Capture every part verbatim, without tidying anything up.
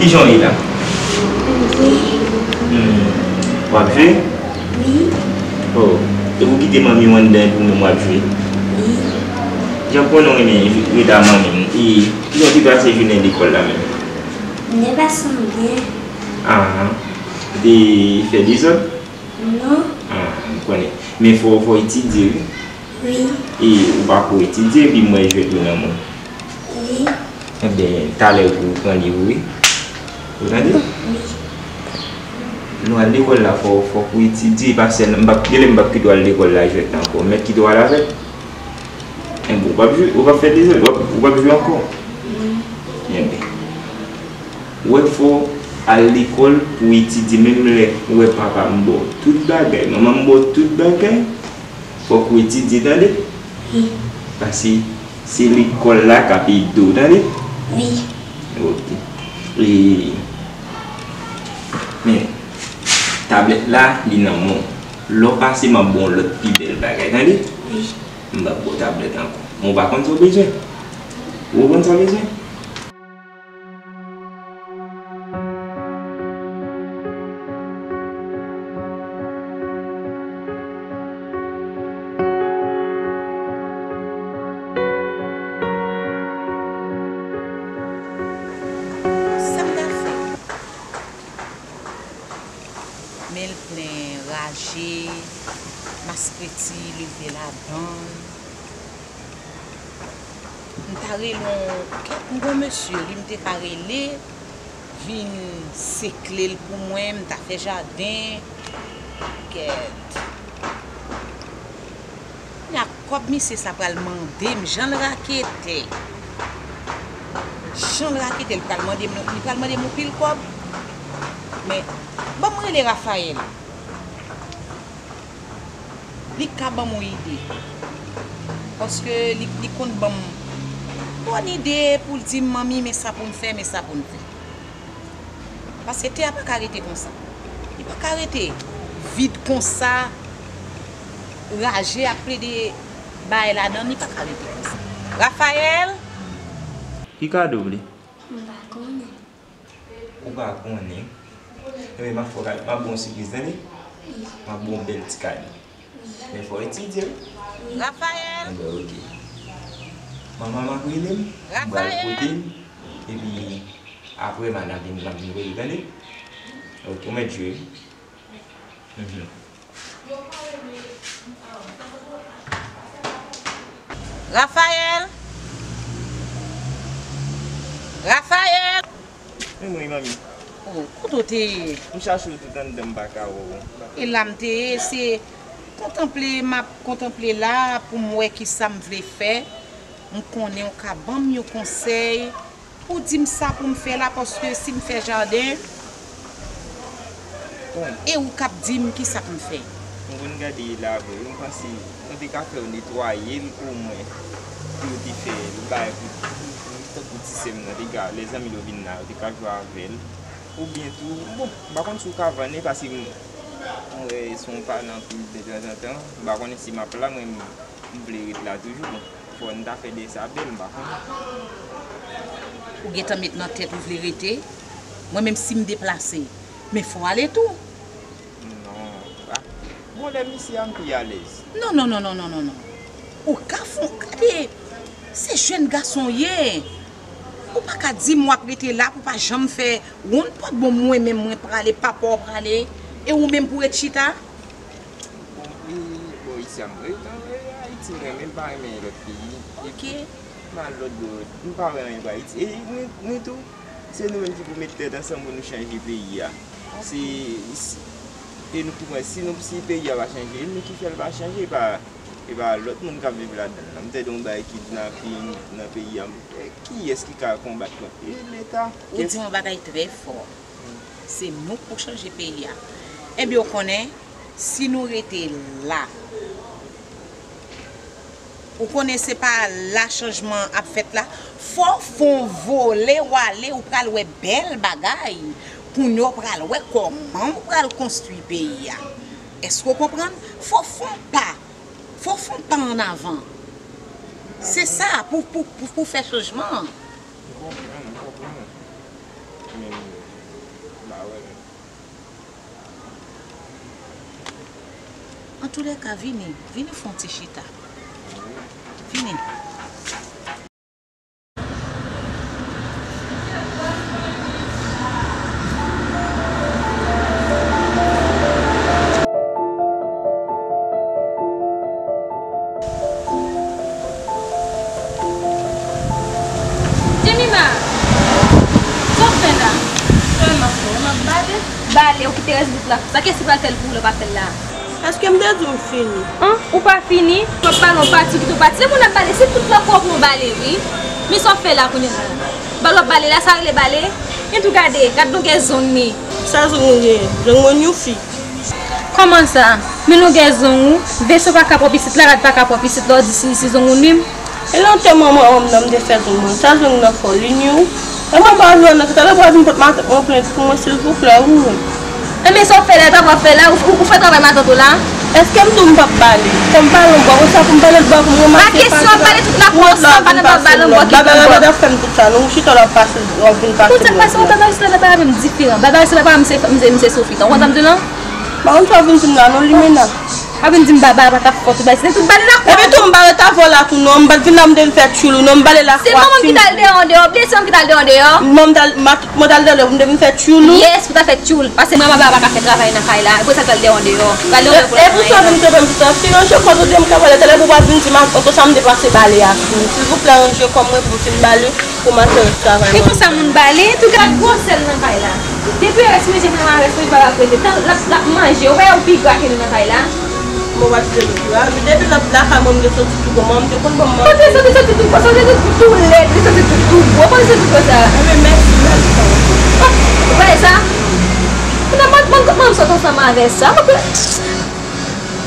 Kijan w ye la? Hmm. W ap jwe? Wi. Oh, e pou kite manmi w anndan epi w menm w ap jwe? Wi. Jan m konnen w renmen ret a manmi w, e kijan w te pase jounen lekòl la menm? M te pase l byen. Ah, ou te fè dezòd? Non. Ah, m konnen. Men fò, fò w etidye, wi. Wi. E ou pa ko etidye, epi m wè jwèt ou nan men w. Wi. Enben, talè pou w pran liv ou, wi. Ou tande? Wi. Lè w al lekòl la, fò, fòk ou etidye, pa sèl, m p ap, genlè m p ap kite w al lekòl la jwèt la ankò. M mèt kite w al avè l? Enben, ou p ap jwe, ou p ap fè dezòd, ou p ap, ou p ap jwe ankò? Non. Enben. Ou wè fò w al lekòl pou w etidye, menm lè ou wè papa m ba w tout bagay, manman m ba w tout bagay, fòk ou etidye, tande? Wi. Paske se lekòl la k ap ede w, tande? Wi. Ok. E, men, tablèt la, li nan men w. Lè w pase, m ap ba w lòt pi bèl bagay, tande? Wi. M p ap ba w tablèt ankò. Men w pa konn sa w bezwen. Ou konn sa w bezwen? Sa m ta fè? Men l plen raje, maskreti leve ladan l. M ta rele yon, kèt, m gon mesye, wi, m te ka rele, vin sekle l pou mwen, m ta fè jaden. Kèt. Kounye a, kòb misye sa pral mande m, jan l raketè. Jan l raketè, li pral mande m, li pral mande m yon pil kòb. Men, ban m rele Raphaël. Li ka ban m yon ide. Paske li, li konn ban m bòn ide pou l di m, "Manmi, men sa pou n fè, men sa pou n fè." Paske tè a pa ka rete konsa. Li pa ka rete vid konsa, raje ap plede bay ladan l, li pa ka rete konsa. Raphaël! Ki kado w vle? M pa konnen. Ou pa konnen? Ebyen, m ap fè w kado, m ap ba w yon sipriz, tande? M ap ba w yon bèl ti kado. Men fò w etidye, wi. Raphaël! Enben, ok. Manman m ap rele m, m pral Raphaël! Pote l, epi apre, m a, n a vin, n a vin rele, tande? Ok, ou mèt jwe, wi. Mhm. Raphaël! Raphaël! Men mwen, manmi. Oh, kote w te ye? M chache w tout anndan, m pa ka wè w. E la m te ye, se kontanple, m ap kontanple la pou m wè kisa m vle fè. M konnen w ka ban m yon konsèy. Ou di m sa pou m fè la, paske si m fè jaden, bon, e ou k ap di m kisa pou m fè. M konn gade la vre, m panse mwen te ka fè w netwaye l omwen, pou yo te fè l bay pou, pou, pou, tankou ti sè m nan te ka, lè zanmi l yo vin la, yo te ka jwe avè l. Oubyen tou, bon, m pa konn si w ka vann li, paske m, m wè se yon paran anpil detanzantan, m pa konnen si m ap la, mwen, m, m vle ret la toujou, bon. Fò n ta fè de sa bèl, m pa konnen. Ou gentan met nan tèt ou vle rete? Mwen menm si m deplase, men fò w ale tou. Non, ah, bon, lè m isi a, m pi alèz. Non, non, non. Ou ka fè, gade, se jèn gason w ye. Ou pa ka di m w ap rete la pou w pa janm fè wonn pòt. Bon, mwen menm, mwen prale, papa w prale, e ou menm pou ret chita? Bon, e, bon, isi a m ret, e, Ayiti, m renmen, m pa renmen lòt peyi. Ok. M al lòt bò, m pa wè anyen pou Ayiti. E nou, nou tou, se nou menm ki pou met tèt ansanm pou nou chanje peyi a. Se, se, e nou pou wè, si nou, si peyi a pa chanje, e nou ki fè l pa chanje, e pa, e pa lòt moun k ap viv ladan l lan. M tande yon bagay kidnaping nan peyi a. E kiyès ki ka konbat kont? E Leta. Ou di yon bagay trè fò. Se nou k pou chanje peyi a. Ebyen, ou konnen, si nou rete la, ou konnen se pa la chanjman ap fèt la, fò w fè yon vole w ale, ou pral wè bèl bagay. Kounye a w pral wè kòman w pral konstwi peyi a. Èske w konprann? Fò w fè yon pa. Fò w fè yon pa annavan. Se sa, pou, pou, pou, pou fè chanjman an. M konprann, m konprann. Men, Antoulèka, vini, vini fè yon ti chita. Vini. Jemima, sa w fè la? Sa m ap fè, m ap bale. Bale, ou kite rès bout la konsa. Kiyès ki pral fè l pou ou lè w pa fè l la? Èske m te di w m fini? An, ou pa fini? W ap bale yon pati, w kite yon pati. Se moun ap bale, se tout lòt kò pou w bale, wi. Men sa w ap fè la kounye a la? Bale w ap bale la, sa rele bale? Men tou gade, gad longè zong li. Sa zong ou genyen? Zong mwen yon fi. Kòman sa? Men longè zong ou, veso pa ka pwòp isit la, rad pa ka pwòp isit la, w di si, si zong ou nwim. E lè w te manman an m nan, m te fè zong mwen. Sa zong nan fò, li nwi w. E mwen pa vle w nan, talè w pa vin pot matant mwen plent pou mwen, silvouplè, wi. Enben, sa w fè la, e pa w ap fè la, ou, ou, ou fè travay matant ou la? Èske m di w m p ap bale? Fò m bale yon bò, konsa pou m bale lòt bò, pou m ranmase pati la. Pa kesyon, ap bale tout la pou ansanm, pa nan bò bale yon bò ki gen bò. Baba, baba, fè m tout sa, non, ou chita la, w ap pase, w ap vin pase. Tout sa k pase, w tande jis la, nan bagay menm diferan. Baba, jis la, pa m se, m se, m se Sofi, tan, w konn sa m di w lan? Pa konn sa w vin di m la, non, Limena. A vin di m baba pa t ap fè tout bagay, se te tout bale la. Epi tou m pa ret avè w la tou non, m pa t vin la m te vin fè tchoul ou non, m bale la. Se manman m ki t al deyò, deyò, byen se manman m ki t al deyò, deyò. Manman m t al, ma, tout mwen t al deyò, deyò, pou m te vin fè tchoul ou. Yes, pou ta fè tchoul. Paske manman baba pa ka fè travay nan kay la, e pou sa l t al deyò, deyò. T al deyò, deyò pou travay. E pou sa menm te fè m tout sa, fi ranje kò w, tande m ka pale, talè pou w pa vin di m ankò sa m te pase bale a sou ou. Silvouplè, ranje kò mwen pou m fin bale. Kòmanse travay. E konsa moun bale, tou gad gwosè l nan kay la. Depi rès manje nan rès manje pa ap rete. Tan l ap, l ap manje, ou pa wè ou pi gra ke nou nan kay la. Mwen pa tire nou pi gra. Depi l ap lakay mwen, m te santi tou gwo. Mwen, m te konn ban m manje. Kote santi, santi tou gwo, santi tou, tou lèd, li santi tou, tou gwo. Kote santi tou gwo sa? Enben, mèsi, mèsi. Ou wè sa? Mwen, mwen, mwen, mwen sot ansanm avè sa. Mwen,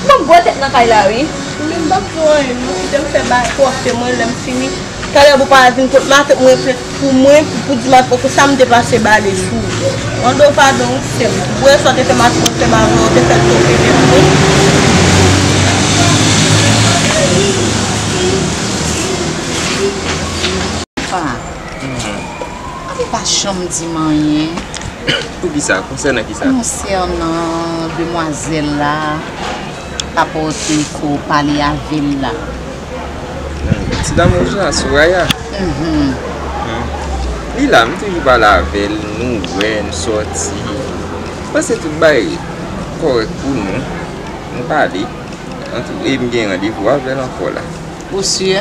Bon, bwè tèt nan kay la, wi. Mwen menm m p ap di w anyen, non, kite m fè bagay pwòpte mwen, lè m fini. Talè pou pa vin kot matant mwen plent pou mwen, pou, pou di matant mwen konsa m te pase bale sou ou. Mande w padon, wi, sè m. Bwè sa w te fè matant mwen fè m avè w, te fè l tope tèt mwen. Pa. Mhm. Ou pa janm di m anyen. Poukisa? Konsènan kisa? Konsènan demwazèl la, rapò ke w pale avè l la. Hmm, ti dam wouj la, Soraya? Mhm. Hmm. Li la, m toujou pale avè l, nou wè, n sòti. M panse tout bagay kòrèk pou nou. Nou pale. Antou, e m gen randevou avè l ankò la. Ou si?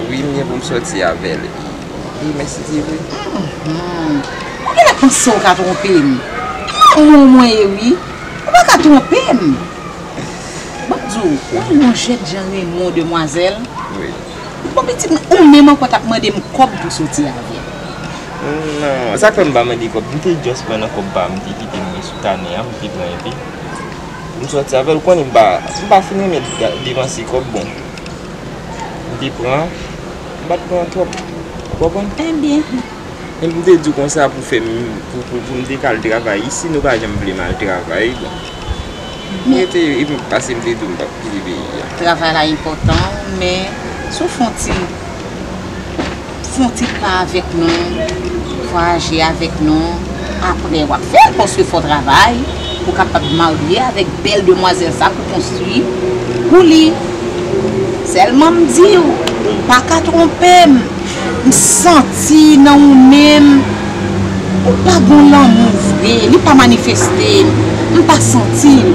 Wi, m gen pou m sòti avè l. Demen, si Dye vle. Mhm. Ou genlè panse w ka twonpe m. E manman w mwen ye, wi. Ou pa ka twonpe m. Ban m di w, ou wè yon jènjan renmen w demwazèl. Wi. Bon, pitit mwen, ou menm ankò t ap mande m kòb pou soti avè l. Non, sa k fè m pa mande kòb? M te just pran nan kòb pa m, m te kite m sou kanè a, m te pran enpe. M sòti avè l, ou konnen m pa, m pa fin renmen depanse kòb, bon. M te pran, m pa t pran twòp. Ou konprann? Ebyen. Men m te di w konsa pou fè m, pou, pou, pou m te ka al travay isi, nou pa janm vle m al travay, bon. M rete, e m, paske m te di w m p ap kite peyi a. Travay la enpòtan, men si w fè yon ti Fè yon ti pa avèk nou, vwayaje avèk nou. Apre, w ap fè l, paske fò w travay pou w kapab marye avèk bèl demwazèl sa pou konstwi pou li. Sèlman m di w, ou pa ka twonpe m. M santi nan ou menm, ou pa gon lanmou vre, li pa manifeste, m pa santi l.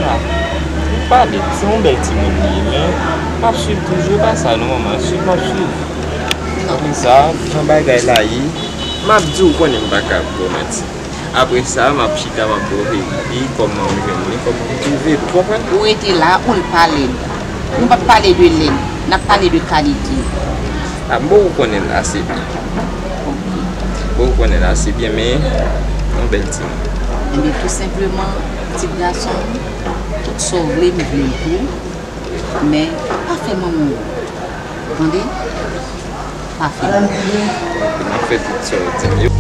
Ah, ou pale, se yon bèl timoun li ye, men m ap swiv toujou, e pa sa non, manman, swiv m ap swiv. Apre sa, jan bagay la ye, m ap di w, ou konnen m pa ka ap ba w manti. Apre sa, m ap chita, m ap ba w verite, kòman m jwenn li, kòman m twouve l, ou konprann? Ou rete la, ou l pale l. Nou p ap pale de lèd, n ap pale de kalite. Ah, m poko konnen l ase byen. M poko konnen l ase byen, men yon bèl timoun. Ebyen, tou senpleman, pitit gason m, tout sa w vle, m vle l pou ou, men pa fè manman w wont. Tande? Pa fè. M ap fè tout sa w di m yo.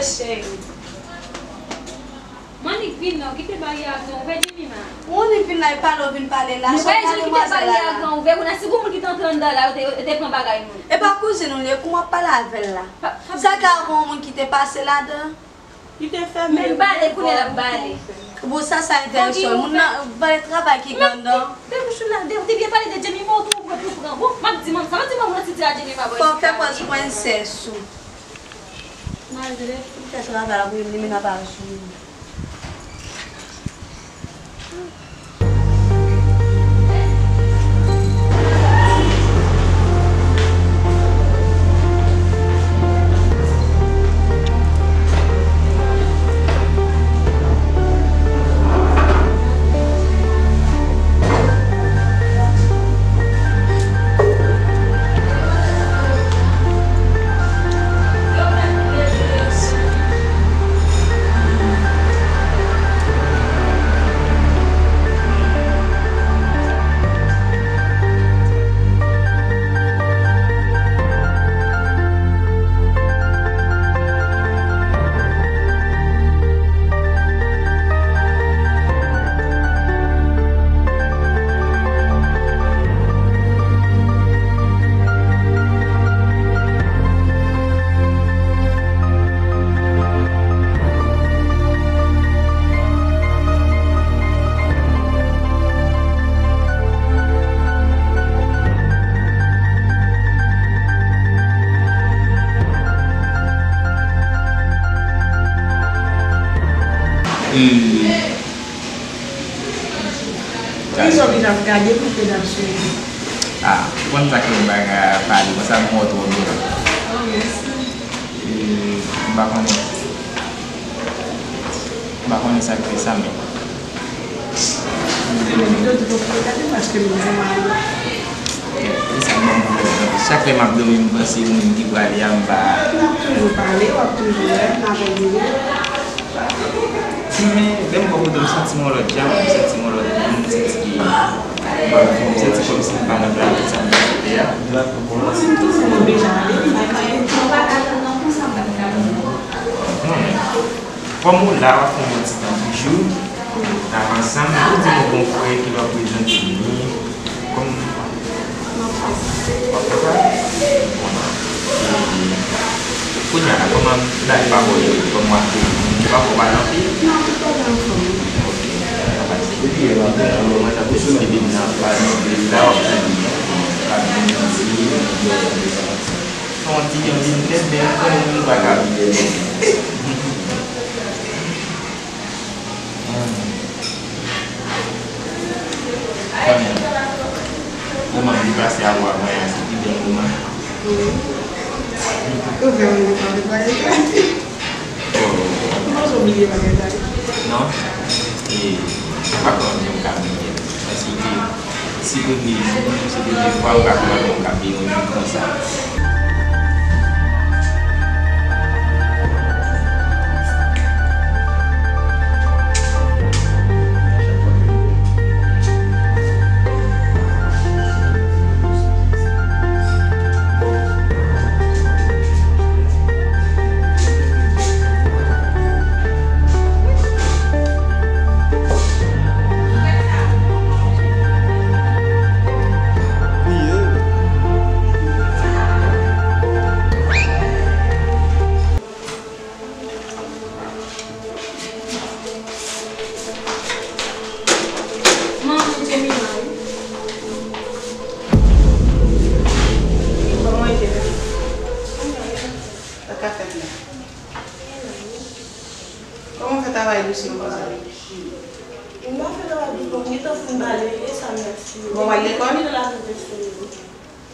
Cheri. Monique, vin non, kite baryè a ouvè, Jemima. Monique vin la, e pale w vin pale la. Ou wè jan kite baryè a gran ouvè, kounye a si gon moun ki t antre anndan la, yo te, yo te pran bagay moun. E pa kouzin ou li ye, kouman w ap pale avè l la? Sa ka gon moun ki te pase ladan? Li te fèmen. Men bale, kounye a l ap bale. Bon, sa, sa enteresan. Moun nan, bale travay ki gen anndan. Fè bouch ou la, ou te byen pale de Jemima, ou tou ou pran pou pran. Bon, m ap di manman, sa m ap di manman ti di a Jemima, boy. Fò w fè pòz prensès ou. Malgre li fè travay la pou li, men n ap al jwenn. Kisa w gentan ap gade pou ke n ap swiv? Ah, ou konn sa ke m pa ka pale, konsa m wè w twò byen. Oh, mèsi. E, m pa konnen. M pa konnen sa k fè sa, men. Yo di pou w gade paske m di mal. E sa ban m pwoblèm. Chak lè m ap dòmi, m panse ou menm ki prale a, m pa. N ap toujou pale, w ap toujou wè, n ap anmire. Men, lè m bò kote m santi m yon lòt jan, m santi m yon lòt moun, m santi ki, m santi kòmsi m pa nan plas sa m te ye a. Mwen, si m toufe m oblije ale, m pa ka. Non, men, kòm ou la, w ap fè yon bon ti tan toujou, n ap ansanm, ou di m ou gon frè ki lè w prezante m li, kòm Kounye a la, kòman laj pa bò yo, kòman w ap fè? Ou pa fò pale anpil? Non, tout bagay anfòm. Ok. Depi yè maten, mwen t ap eseye vin nan plas, la w ap jwenn li. L ap vin di, fè yon ti jan vin nèt, men m konnen nou pa ka vin nèt. Konnen. Moman m deplase avè w a, se pi bèl moman. Ou fè m deplase. Oh. M panse w bliye bagay sa. Non. E, m pa kwè anyen m ka bliye. Paske se premye jou, se premye fwa m pa kwè anyen m ka bliye yon jou konsa. Manman Jemima, wi. Kòman w ye la? Sa k ap fèt la? Kòman w fè travay dousman konsa? M pa fè travay dousman, m gentan fin bale, e sa m ap suive. Bon, w al lekòl? M gentan la pou fè sou.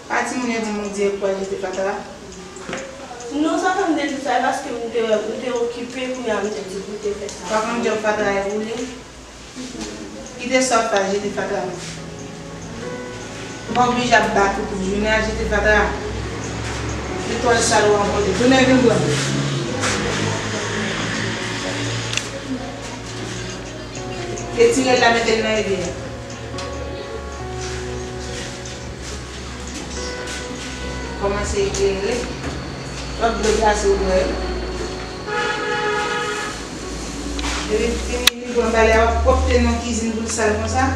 Pa timoun yo di m ou di e pou al jete fatra? Non, sa fè m te di sa, e paske m te, m te okipe, kounye a m te di pou te fè sa. Pa konn djòb fatra e pou li? Kite sa w ap fè al jete fatra non. Ou pa oblije ap bat ou tout jounen al jete fatra. Se twal sal ou rankontre. Tounen vin pran. E ti rèd la mete l nan evi a. Kòmanse eklere. Lòt dlo glase ou bwè. Li, li, li pran balè a, w ap pwòpte nan kizin pou l sal konsa?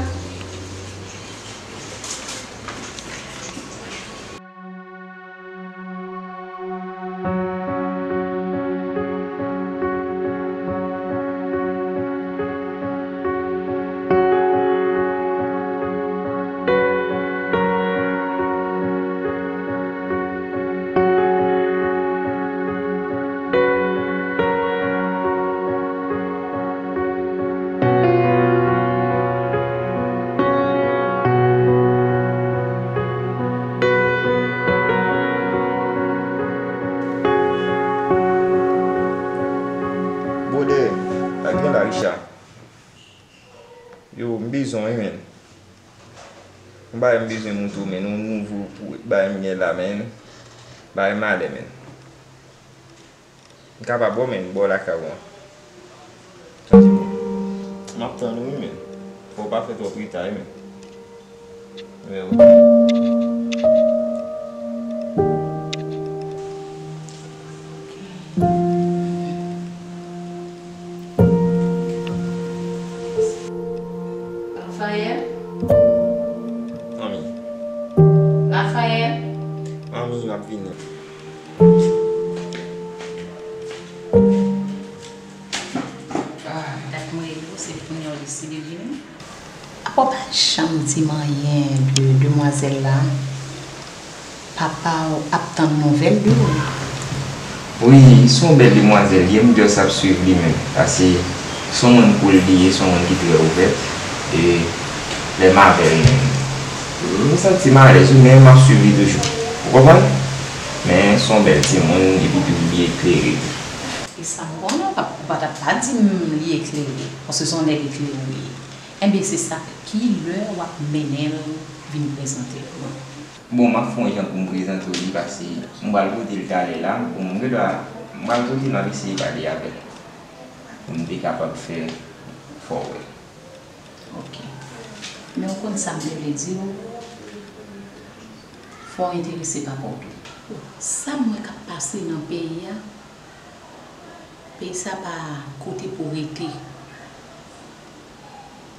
Bwodè, pa gen la, Richard. Yo, m bezwen w, wi, menn. Yon bagay m bezwen montre w, menn. Yon nouvo pou bagay m gen la, menn. Bagay malè, menn. M kapab ba w, menn, ba w lakay ou an. Tande, menn. M ap tann ou, wi, menn. Fò w pa fè twòp reta, wi, menn. Wi, wi. Rafael? Manmi. Rafael? Manmi, m ap vini. Dat mwen rele w, se kounye a w deside vini? Apa w pa janm di m anyen de demwazèl la? Papa w ap tann nouvèl de ou. Wi, se yon bèl demwazèl li ye, m just ap swiv li menm. Paske se yon moun cool li ye, se yon moun ki trè ouvè. E lè m avè l menm, m santi m alèz, wi, men m ap swiv li toujou. Ou konprann? Men se yon bèl timoun, epi tou li eklere tou. E sa m konnen, ou pa, ou pa t ap pa di m li eklere, paske se yon nèg eklere ou ye. Enben, se sa, kilè w ap mennen l vin prezante l pou mwen? Bon, m ap fè yon jan pou m prezante w li, paske m pral pote l talè la. Bon, m gendwa, m pral pote l, m ap eseye pale avè l. Pou m te kapab fè, fè w wè. Ok. Men ou konn sa m te vle di w, fò w enterese papa w tou. Sa m wè k ap pase nan peyi a, peyi sa pa kote pou rete.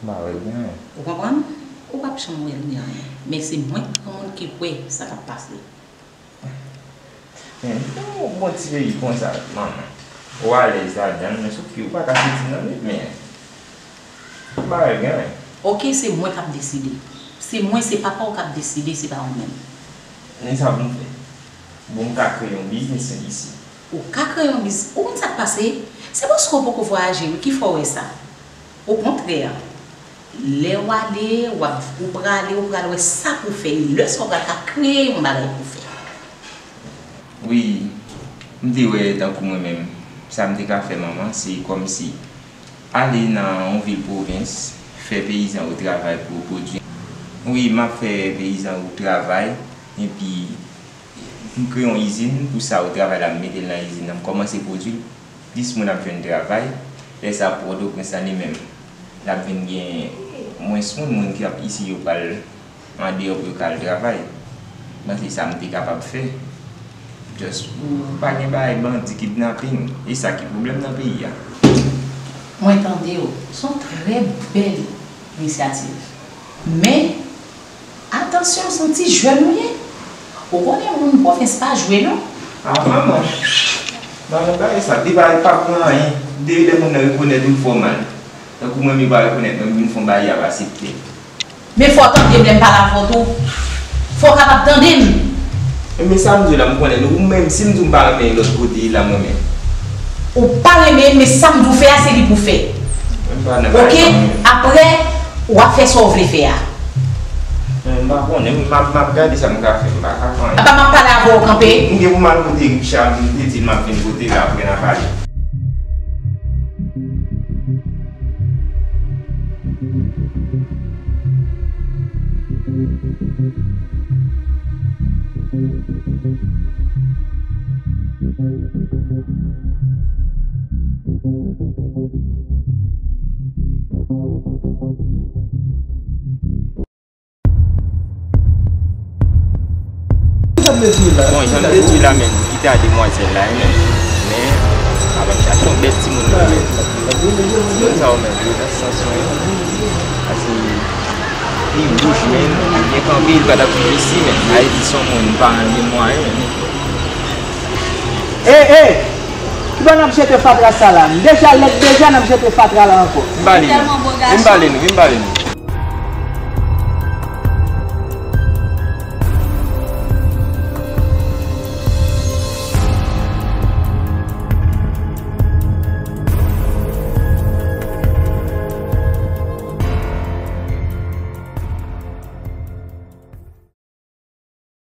M pa wè l gen anyen. Ou konprann? Ou p ap janm wè l gen anyen. Men se mwen granmoun ki wè sa k ap pase. Men, yon bon ti peyi konsa, manman. Ou alèz ladan l, men sòf ke ou pa ka soti nan li, men m pa wè l gen anyen. Ok, se mwen k ap deside. Se mwen, se papa w k ap deside, se pa ou menm. Men sa pou m fè? Bon, m ka kreye yon biznis isi. Ou ka kreye yon biznis. Ou konn sa k pase? Se paske w poko vwayaje wi ki fè w wè sa. Okontrè, lè w ale, w ap, ou prale, ou pral wè sa pou w fè. E lè sa w pral ka kreye yon bagay pou w fè. Wi, m te wè tankou mwen menm, sa m te ka fè manman, se kòmsi ale nan yon vil pwovens, fè peyizan yo travay pou yo pwodui. Wi, m ap fè peyizan yo travay, epi m kreye yon izin pou sa yo travay la, m mete l nan izin nan, m kòmanse pwodui l, plis moun ap jwenn travay. Lè sa a, Pòtoprens la li menm, l ap vin gen mwens moun, moun ki ap isi yo pral andeyò pou yo ka al travay. Mwen se sa m te kapab fè. Just pou pa gen bagay bandi, kidnaping. E sa ki pwoblèm nan peyi a. Mwen tande w. Se yon trè bèl inisyativ. Men, atansyon, se yon ti jèn ou ye. Ou konnen moun pwovens pa jwe non. A manman, nan bagay sa, deba pa pran anyen. Depi lè moun nan rekonèt ou fè w mal. Tankou mwen menm yo pa rekonèt mwen, m vin fè yon bagay y ap asepte. Men fò w tande m lè m pale avè w tou. Fò w kapab tande m. Men sa m di w la, m konnen ou menm, si m di w m pa renmen l lòt kote la mwen menm. Ou pa renmen l, men sa m di w fè a, se li pou w fè. Oke? Apre, w ap fè sa w vle fè a. Men m pa konnen, m ap, m ap gade sa m ka fè, m pa ka fè anyen. Apa m ap pale avè w kanpe? M gen pou m al kote Richard, m te di l m ap vin kote l, apre n a pale. Bon, jan m te di w la, menm, m kite a demwazèl la, men, men, m ap chache yon bèl timoun la, men. Oh, men, wi, nan sans mwen, paske li wouj, men, li byen kanpe, li pa t ap viv isi, men, Ayiti se yon mond, m pa gen mwayen, men. Ey, ey! Kiban n ap jete fatra sa la? M deja lèd deja, n ap jete fatra la ankò. M bale nou. M bale nou, m bale nou.